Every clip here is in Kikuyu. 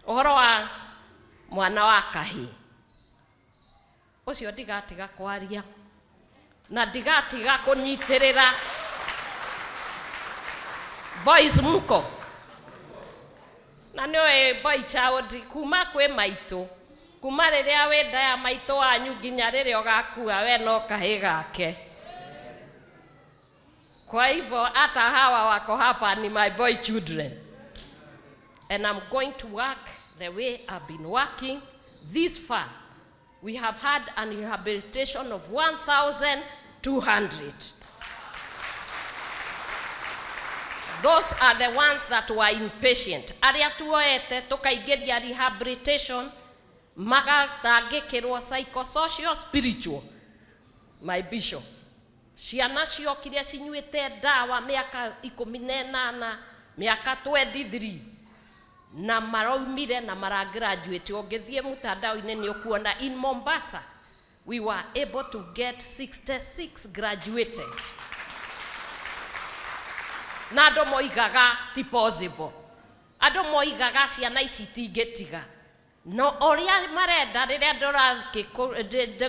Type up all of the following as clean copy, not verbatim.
Ũhoro wa mwana wa kahĩĩ ũcio ndigatiga kwaria na ndigatiga kũnyitĩrĩra. Boys mko na nĩũĩ boy child kuma kwĩ maitũ, kuma rĩrĩa wĩ nda ya maitũ wanyu nginya rĩrĩa ũgakua we no kahĩĩ gake. Kwa hivyo hata hawa wako hapa ni my boy children. And I'm going to work the way I've been working this far. We have had an rehabilitation of 1,200. Those are the ones that were impatient. Arĩa tuoete tukaingĩria rehabilitation magatangĩkĩrwo psychosocial spiritual. My bishop. Ciana ciokire cinyuĩte ndawa mĩaka 18, mĩaka 23 na maraumire na maragraduate. Ũngĩthiĩ mtandao-inĩ nĩ ũkuona in Mombasa we were able to get 66 graduated. Na andũ moigaga ti possible. Andũ moigaga ciana ici itingĩtiga. No ũrĩa marenda rĩrĩa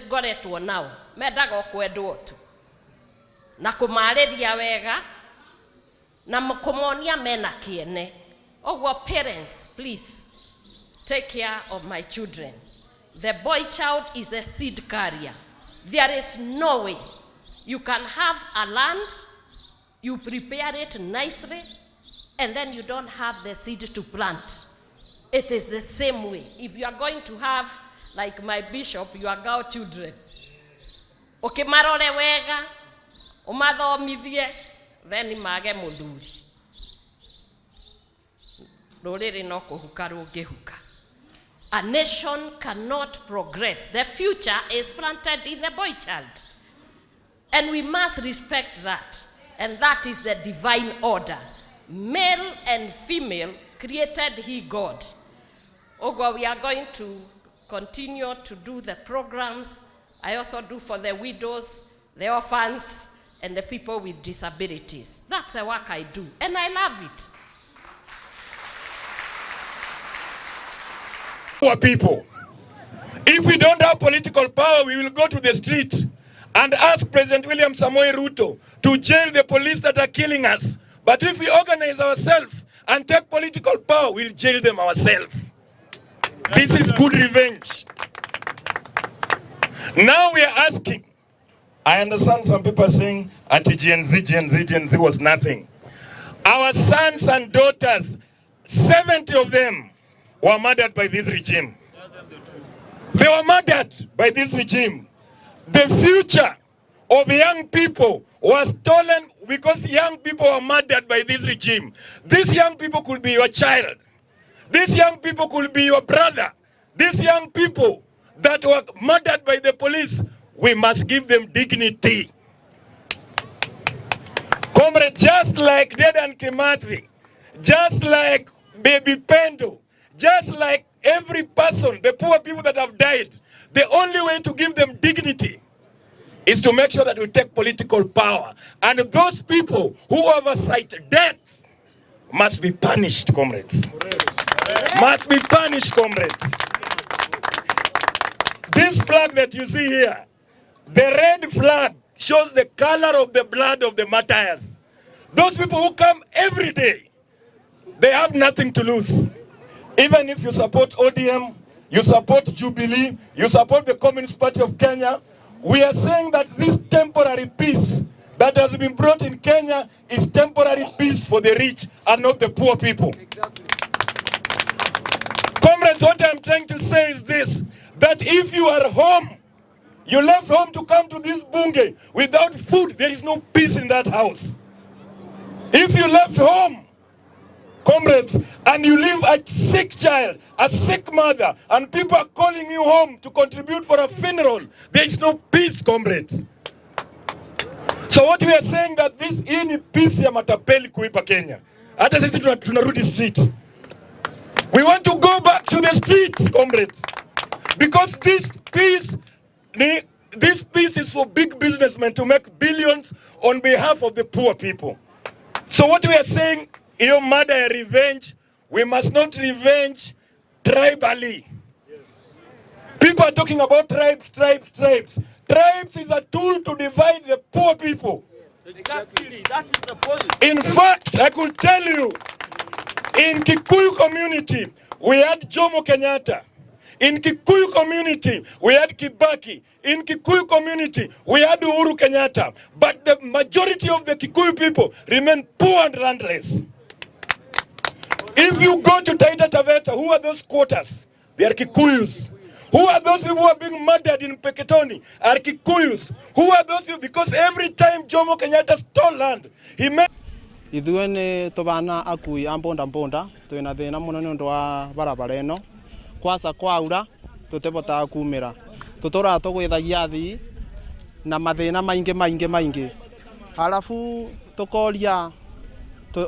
ngoretwo nao, mendaga o kwendwo tu. Na kũmarĩria wega, na kũmonia mena kĩene. Ũguo parents, please, take care of my children. The boy child is a seed carrier. There is no way you can have a land, you prepare it nicely, and then you don't have the seed to plant. It is the same way. If you are going to have, like my bishop, your girl children, ũkĩmarore wega, ũmathomithie, then mage mũthuri. Rũrĩrĩ no kũhuka rũngĩhuka. A nation cannot progress. The future is planted in the boy child. And we must respect that. And that is the divine order. Male and female created he God. Ogo, we are going to continue to do the programs. I also do for the widows, the orphans, and the people with disabilities. That's the work I do, and I love it. Poor people. If we don't have political power, we will go to the street and ask President William Samoei Ruto to jail the police that are killing us. But if we organize ourselves and take political power, we'll jail them ourselves. This is good revenge. Now we are asking. I understand some people are saying anti-Gen Z, Gen Z, Gen Z was nothing. Our sons and daughters, 70 of them were murdered by this regime. They were murdered by this regime. The future of young people was stolen because young people were murdered by this regime. These young people could be your child. These young people could be your brother. These young people that were murdered by the police, we must give them dignity. Comrade, just like Dedan Kimathi, just like Baby Pendo, just like every person, the poor people that have died, the only way to give them dignity is to make sure that we take political power. And those people who oversight death must be punished, comrades. Must be punished, comrades. This flag that you see here, the red flag shows the color of the blood of the martyrs. Those people who come every day, they have nothing to lose. Even if you support ODM, you support Jubilee, you support the Communist Party of Kenya, we are saying that this temporary peace that has been brought in Kenya is temporary peace for the rich and not the poor people. Exactly. Comrades, what I'm trying to say is this, that if you are home, you left home to come to this bunge without food, there is no peace in that house. If you left home, comrades, and you leave a sick child, a sick mother, and people are calling you home to contribute for a funeral, there is no peace, comrades. So what we are saying that this hii ni peace ya matapeli kuiba Kenya. Hata sisi tunarudi street. We want to go back to the streets, comrades. Because this peace is for big businessmen to make billions on behalf of the poor people. So what we are saying, hiyo mada ya revenge, we must not revenge tribally. People are talking about tribes, tribes, tribes. Tribes is a tool to divide the poor people. Exactly, that is the point. In fact, I could tell you, in Kikuyu community, we had Jomo Kenyatta. In Kikuyu community, we had Kibaki. In Kikuyu community, we had Uhuru Kenyatta. But the majority of the Kikuyu people remain poor and landless. If you go to Taita Taveta, who are those squatters? They are Kikuyus. Who are those people who are being murdered in Mpeketoni? Are Kikuyus. Who are those people? Because every time Jomo Kenyatta stole land, he made Ithuĩ nĩ tũbana akui a mbũnda mbũnda twĩna thĩna mũno nĩ ũndũ wa barabara ĩno kwaca kwaura tũtibotaga kumĩra tũtũraga tũgwĩthagia athii na mathĩna maingĩ maingĩ maingĩ arabu tũkoria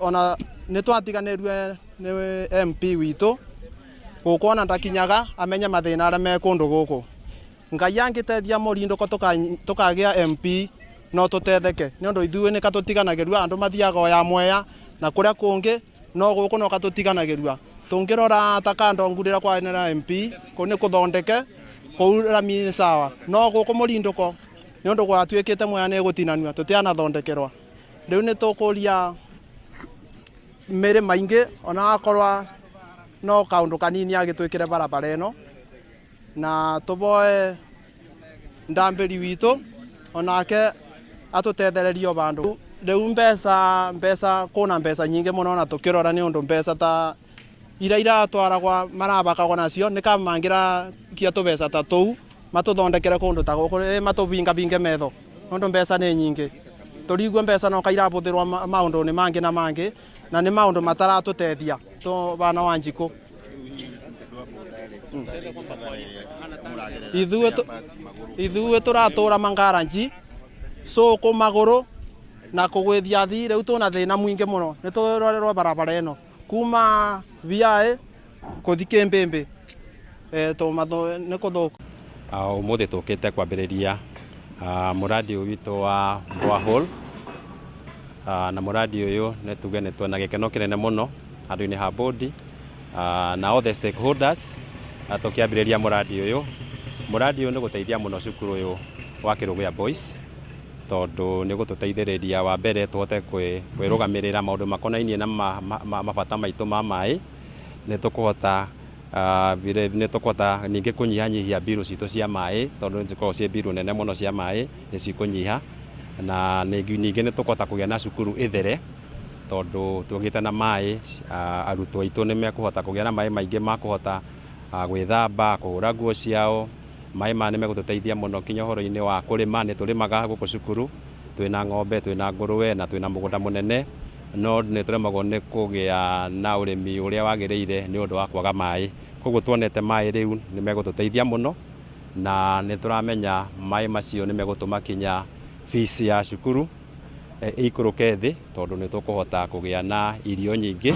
ona nĩ twatiganĩrue nĩ MP witũ gũkũ ona ndakinyaga amenye mathĩna arĩa me kũndũ gũkũ. Ngai angĩteithia mũrindũko tũkagĩa MP no tũtetheke nĩ ũndũ ithuĩ nĩ katũtiganagĩrua andũ mathiaga o ya Mwea na kũrĩa kũngĩ no gũkũ no katũtiganagĩrua. Tũngĩrora ta Kandongu rĩrĩa kwarĩ na MP kũu nĩ kũthondeke kũu rami nĩ sawa no gũkũ mũrindũko nĩ ũndũ gwatuĩkĩte Mwea nĩ gũtinanua tũtianathondekerwa. Rĩu nĩ tũkũria mĩrĩ maingĩ ona akorwa no kaũndũ kanini agĩtwĩkĩre barabara ĩno na tũboe ndambĩri witũ onake atũtethererie o bandũ. Rĩu mbeca mbeca kũna mbeca nyingĩ mũno na tũkĩrora nĩ ũndũ mbeca ta ira iratwaragwa marabakagwo nacio nĩ kamangĩrakia tũbeca ta tũu matũthondekere kũndũ ta gũkũ matũbingabinge metho nĩ ũndũ mbeca nĩ nyingĩ tũrigua mbeca no kairabũthĩrwo maũndũ-inĩ mangĩ na mangĩ na nĩ maũndũ mataratũteithia tũ bana wa Njikũ. Ithuĩ tũratũra mangaranji cũkũ magũrũ na kũgwĩthia athii rĩu tũna thĩna mũingĩ mũno nĩ tũrorerwo barabara ĩno kuma VI kũthi Kĩmbĩmbĩ nĩ kũthũku. Ũmũthĩ tũkĩte kwambĩrĩria mũradi ũyũ witũ wa borehole na mũradi ũyũ nĩ tuge nĩ twĩna gĩkeno kĩnene mũno handũ-inĩ ha bodi na all the stakeholders tũkĩambĩrĩria mũradi ũyũ. Mũradi ũyũ nĩ gũteithia mũno cukuru ũyũ wa Kĩrũgũya Boys tondũ nĩ gũtũteithĩrĩria wa mbere tũhote kwĩrũgamĩrĩra maũndũ makonainie na mabata maitũ ma maĩ. Nĩ tũkũhota nĩ tũkũhota ningĩ kũnyihanyihia mbirũ citũ cia maĩ tondũ nĩ cikoragwo ciĩ mbirũ nene mũno cia maĩ nĩ cikũnyiha na ningĩ nĩ tũkũhota kũgĩa na cukuru ĩthere tondũ tũgĩte na maĩ arutwo aitũ nĩ mekũhota kũgĩa na maĩ maingĩ ma kũhota gwĩthamba kũhũra nguo ciao. Maĩ maya nĩ megũtũteithia mũno kinya ũhoro-inĩ wa kũrĩma. Nĩ tũrĩmaga gũkũ cukuru twĩna ng'ombe twĩna ngũrũwe na twĩna mũgũnda mũnene no nĩ tũremagwo nĩ kũgĩa na ũrĩmi ũrĩa wagĩrĩire nĩ ũndũ wa kwaga maĩ. Koguo tuonete maĩ rĩu nĩ megũtũteithia mũno na nĩ tũramenya maĩ macio nĩ megũtũma kinya fees ya cukuru ĩikũrũke thĩ tondũ nĩ tũkũhota kũgĩa na irio nyingĩ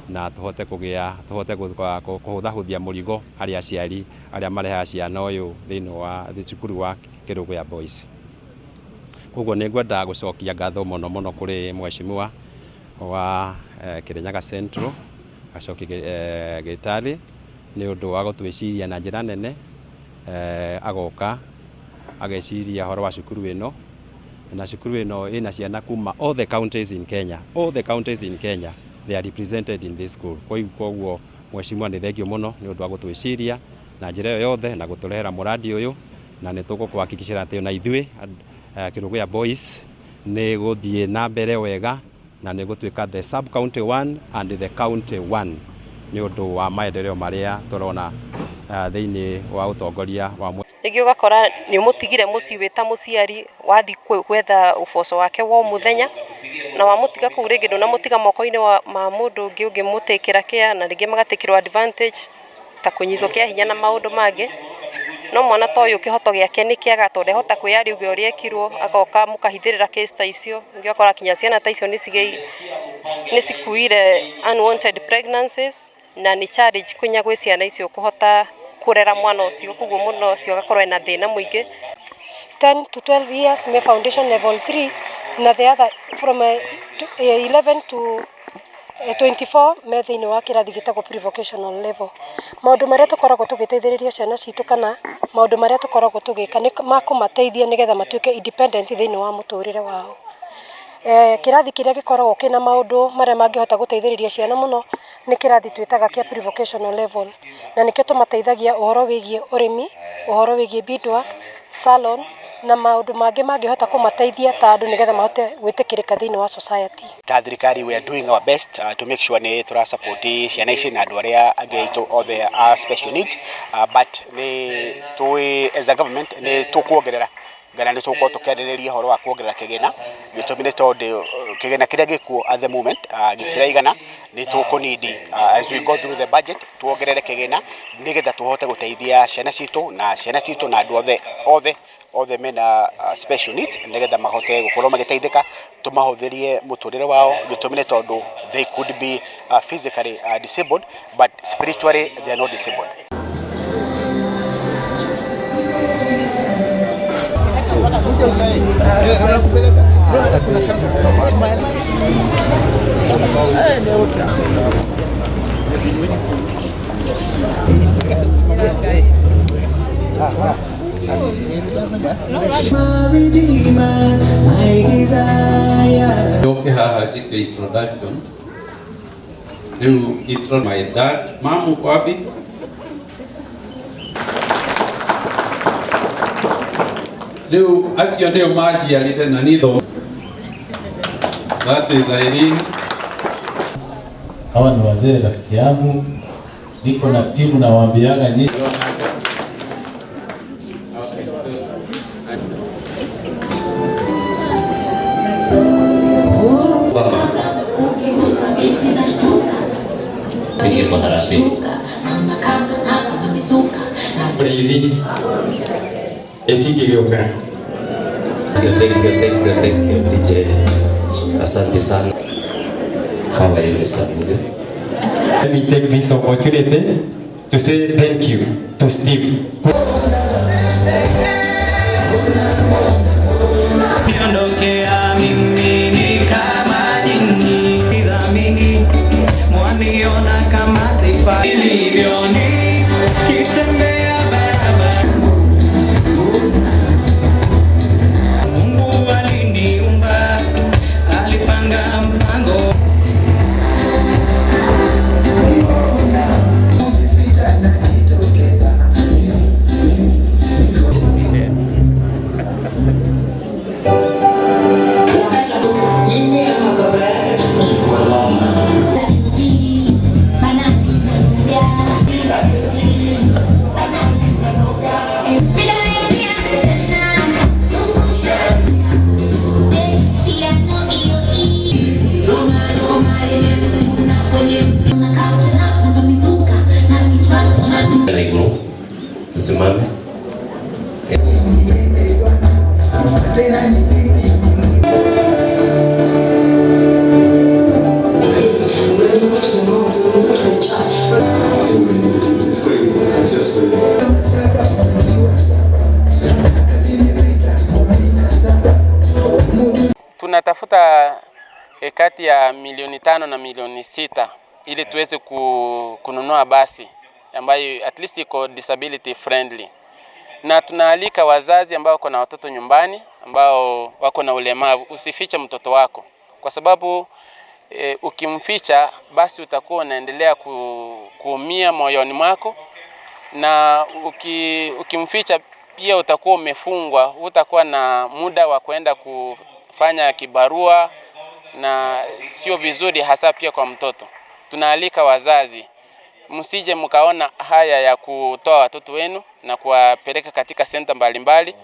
na tũhote kũgĩa tũhote kũhũthahũthia mũrigo harĩ aciari arĩa marehaga ciana ũyũ thĩinĩ wa cukuru wa Kĩrũgũya Boys. Koguo nĩ ngwenda gũcokia ngatho mũno mũno kũrĩ mheshimiwa wa Kirinyaga Central Gachoki Gĩtarĩ nĩ ũndũ wa gũtwĩciria na njĩra nene agoka ageciria ũhoro wa cukuru ĩno na cukuru ĩno ĩna ciana kuma all the counties in Kenya, all the counties in Kenya they are represented in this school. Koguo mheshimiwa nĩ thengio mũno nĩ ũndũ wa gũtwĩciria na njĩra ĩyo yothe na gũtũrehera mũradi ũyũ na nĩ tũgũkũhakikicĩra atĩ ona ithuĩ Kĩrũgũya Boys nĩ gũthiĩ na mbere wega na nĩ gũtuĩka the sub county one and the county one nĩ ũndũ wa maendeleo marĩa tũrona thĩinĩ wa ũtongoria wa Rĩngĩ ũgakora nĩ ũmũtigire mũciĩ wĩ ta mũciari wathiĩ gwetha ũboco wake wa o mũthenya na wamũtiga kũu rĩngĩ ndũnamũtiga moko-inĩ ma mũndũ ũngĩ ũngĩmũtĩkĩra care na rĩngĩ magatĩkĩrwo advantage ta kũnyitwo kĩa hinya na maũndũ mangĩ. No mwana ta ũyũ kĩhoto gĩake nĩ kĩaga tondũ ndehota kwĩyaria uge ũrĩa ekirwo agoka mũkahithĩrĩra case ta icio. Ningĩ ũgakora kinya ciana ta icio nĩ cikuire unwanted pregnancies na nĩ challenge kinya gwĩ ciana icio kũhota kũrera mwana ũcio koguo mwana ũcio agakorwo ena thĩna mũingĩ. 10 to 12 years me foundation level 3 na the other from 11 to 24 me thĩinĩ wa kĩrathi gĩtagwo pre-vocational level. Maũndũ marĩa tũkoragwo tũgĩteithĩrĩria ciana citũ kana maũndũ marĩa tũkoragwo tũgĩka nĩ ma kũmateithia nĩgetha matuĩke independent thĩinĩ wa mũtũrĩre wao. Kĩrathi kĩrĩa gĩkoragwo kĩna maũndũ marĩa mangĩhota gũteithĩrĩria ciana mũno nĩ kĩrathi twĩtaga kĩa pre-vocational level, na nĩkĩo tũmateithagia ũhoro wĩgiĩ ũrĩmi, ũhoro wĩgiĩ beadwork, salon na maũndũ mangĩ mangĩhota kũmateithia ta andũ nĩgetha mahote gwĩtĩkĩrĩka thĩinĩ wa society. Ta thirikari, we are doing our best to make sure nĩ tũra support ciana ici na andũ arĩa angĩ aitũ othe a special needs, but nĩ tũĩ as a government nĩ tũkuongerera ngana nĩ tũgũkorwo tũkĩarĩrĩria ũhoro wa kuongerera kĩgĩna. Gĩtũmi nĩ tondũ kĩgĩna kĩrĩa gĩkuo at the moment gĩtiraigana. Nĩ tũkũnidi, as we go through the budget, tuongerere kĩgĩna nĩgetha tũhote gũteithia ciana citũ na ciana citũ na andũ othe othe othe mena special needs, nĩgetha mahote gũkorwo magĩteithĩka, tũmahũthĩrie mũtũrĩre wao. Gĩtũmi nĩ tondũ they could be physically disabled, but spiritually they are not disabled. My Redeemer, my desire. Njoke haha njike introduction rĩu, intro my dad. Mamu, uko wapi? Rĩu acio nĩo manjiarire na niĩ that is Irene. Hawa ni wazee rafiki yangu, niko na timu nawaambiaga nyinyi. Okay, so Baba. Ukigusa biti nashtuka, Pigie kwa harambee. nashtuka, naona kama hapa pamezuka na Mũrĩithi ĩcingĩgĩũka. Thank you, thank you, thank you, DJ. Asante sana. How are you, Mr. Muge? Let me take this opportunity to say thank you to Steve. Niondokea mimi ni kama nyinyi, dhamini mwaniona kama sifa ilivyo nikitembea barabara. Mungu aliniumba, alipanga mpango. Mimi ama baba yake. Na igũrũ tusimame. It's crazy. It's just crazy. Tunatafuta kati ya milioni 5 na milioni 6 ili tuweze kununua basi ambayo at least iko disability friendly, na tunaalika wazazi ambao wako na watoto nyumbani ambao wako na ulemavu, usifiche mtoto wako kwa sababu ukimficha basi utakuwa unaendelea kuumia moyoni mwako, na ukimficha pia utakuwa umefungwa, utakuwa na muda wa kwenda kufanya kibarua na sio vizuri, hasa pia kwa mtoto. Tunaalika wazazi msije mkaona haya ya kutoa watoto wenu na kuwapeleka katika senta mbalimbali,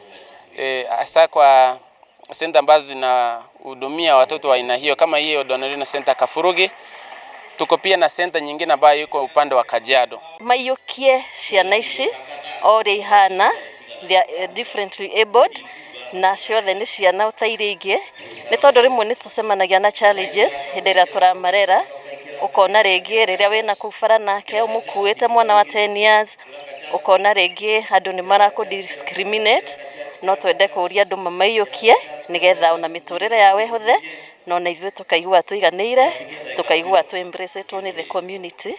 hasa kwa senta ambazo zinahudumia watoto wa aina hiyo kama hiyo Donolino Center Kafurugi. Tuko pia na senta nyingine ambayo iko upande wa Kajiado. Maiyũkie ciana ici o ũrĩa ihana, they are differently abled, na ciothe nĩ ciana ta iria ingĩ, nĩ tondũ rĩmwe nĩ tũcemanagia na challenges hĩndĩ ĩrĩa tũramarera. Ũkona rĩngĩ rĩrĩa wĩna kũu bara nake ũmũkuĩte mwana wa 10 years, ũkona rĩngĩ andũ nĩ marakũ discriminate. No twende kũria andũ mamaiyũkie nĩgetha ona mĩtũrĩre yao ĩhũthe. Na ona ithuĩ tũkaigua tũiganĩire, tũkaigua tũ embracetwo nĩ the community.